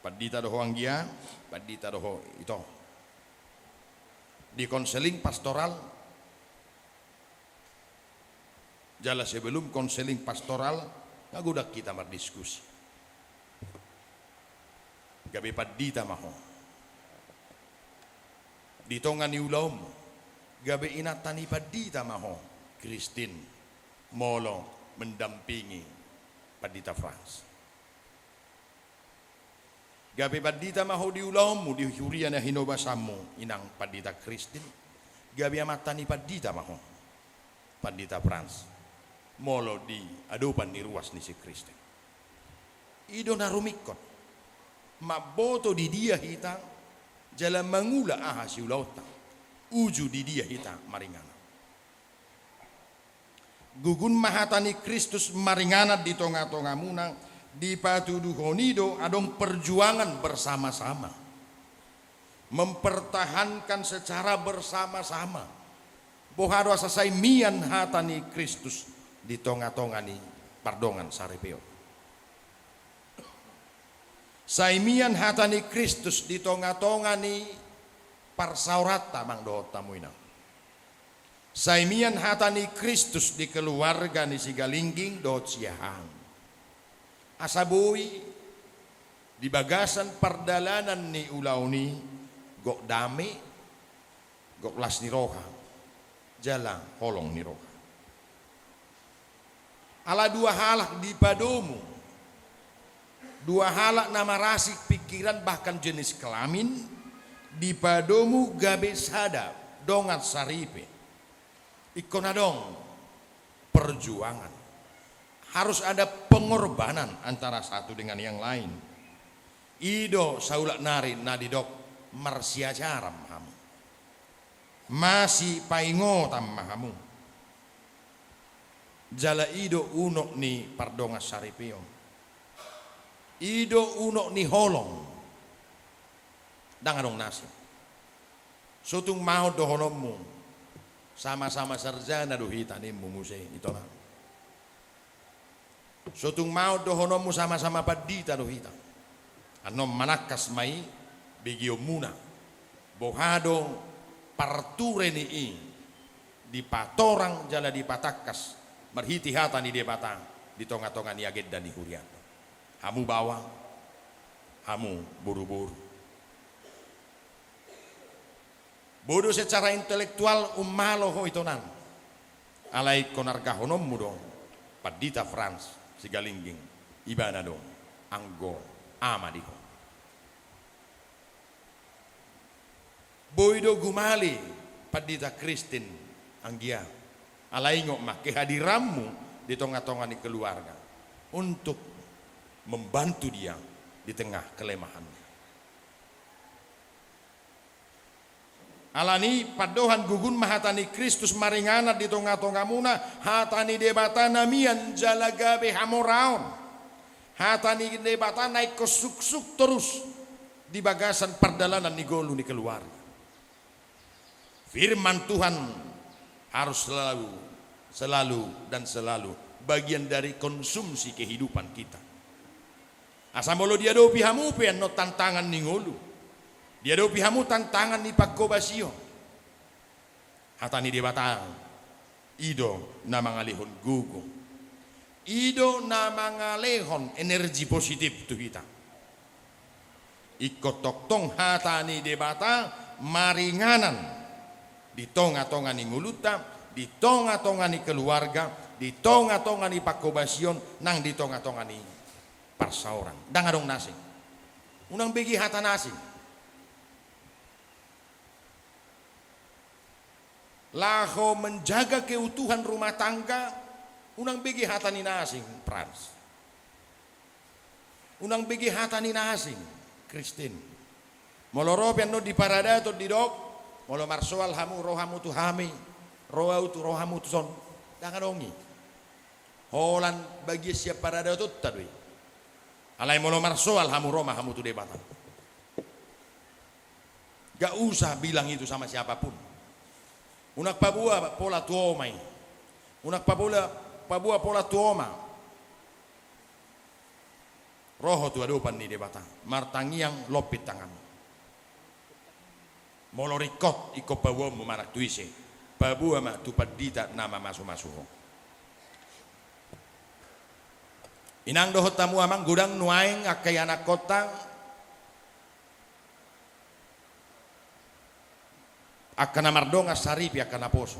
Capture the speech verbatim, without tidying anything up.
Pandita do ho anggia, pandita do ho ito. Di konseling pastoral, jala sebelum konseling pastoral, nga godang hita mardiskusi. Gabe pandita ma ho. Di tonga ni ulaonmu, gabe inanta ni pandita ma ho, Christine, molo mendampingi Pandita Frans. Gabe pandita ma ho di ulaonmu, di huria na hinobasanmu, inang Pandita Christine. Gabe amanta ni pandita ma ho, Pandita Frans, molo di adopan ni ruas ni si Christine. I do na rumingkot, mamboto di dia hita, jala mangula aha siulaonta, uju di dia hita maringanan. Gugun ma hata ni Kristus maringanan di tonga-tongamuna, dipatuduhon i do adong perjuangan bersama-sama. Mempertahankan secara bersama-sama. Boha do asa sai mian hata ni Kristus di tonga-tonga ni pardongan saripeon. Sai mian hata ni Kristus di tonga-tonga ni parsaoranta, amang dohot hamu inang. Sai mian hata ni Kristus di keluarga ni Sigalingging dohot Siahaan. Asa boi di bagasan pardalanan ni ulaon i gok dame, gok las ni roha, jala holong ni roha. Ala dua halak dipadomu, dua halak na marasing pingkiran bahkan jenis kelamin, dipadomu gabe sada, dongan saripe. Ingkon adong perjuangan. Harus ada pengorbanan antara satu dengan yang lain. I do saulak nari na didok marsiajaran ma hamu. Masipaingotan ma hamu. Jala i do unok ni pardongan saripeon. I do unok ni holong. Ndang adong na asing. Sotung maon dohononmu, sama-sama sarjana do hita, nimmu muse, ito na. Sotung maon dohononmu, sama-sama pandita do hita. Annon manangkas ma i begeonmuna. Boha do parture ni i dipatorang jala dipatangkas marhite hata ni Debata di tonga-tonga ni agenda ni hurianta. Hamu baoa, hamu boru-boru. Boi do secara intelektual ummalo ho ito nan. Alai ingkon argahononmu do Pandita Frans Sigalingging, ibana do anggo ama di ho. Boi do gumali Pandita Christine anggia. Alai ingot ma kehadiranmu di tonga-tonga ni keluarga untuk membantu dia di tengah kelemahannya. Alani pandohan gugun ma hata ni Kristus maringanan di tonga-tongamuna, hata ni Debata na mian jala gabe hamoraon. Hata ni Debata na ingkon suksuk torus di bagasan pardalanan ni ngolu ni keluarga. Firman Tuhan harus selalu, selalu dan selalu bagian dari konsumsi kehidupan kita. Asa molo diadopi hamu pe annon tantangan ni ngolu, diadopi hamu tantangan ni panghobasion, hata ni Debata i do na mangalehon gogo, i do na mangalehon energi positif tu hita. Ingkon tongtong hata ni Debata maringanan di tonga-tonga ni ngolunta, di tonga-tonga ni keluarga, di tonga-tonga ni panghobasion, nang di tonga-tonga ni parsaoran. Ndang adong na asing. Unang bege hata na asing. Laho menjaga keutuhan rumah tangga, unang bege hata ni na asing, Frans. Unang bege hata ni na asing, Christine. Molo ro pe annon di paradaton didok, molo marsoal hamu, ro hamu tu hami, ro ahu tu, ro hamu tuson. Ndang adong i. Holan bagian sian paradatonta do i. Alai molo marsoal hamu, ro ma hamu tu Debata. Gak usah bilang itu sama siapapun. Unang paboa pola tu oma i. Unang paboa, paboa pola tu oma. Ro ho tu adopan ni Debata, martangiang, lompit tanganmu. Molo ringkot ingkon paboaonmu manang tu ise, paboa ma tu pandita na mamasumasu ho. Inang dohot hamu amang, godang nuaeng angka ianakhonta, angka na mardongan saripe, angka naposo.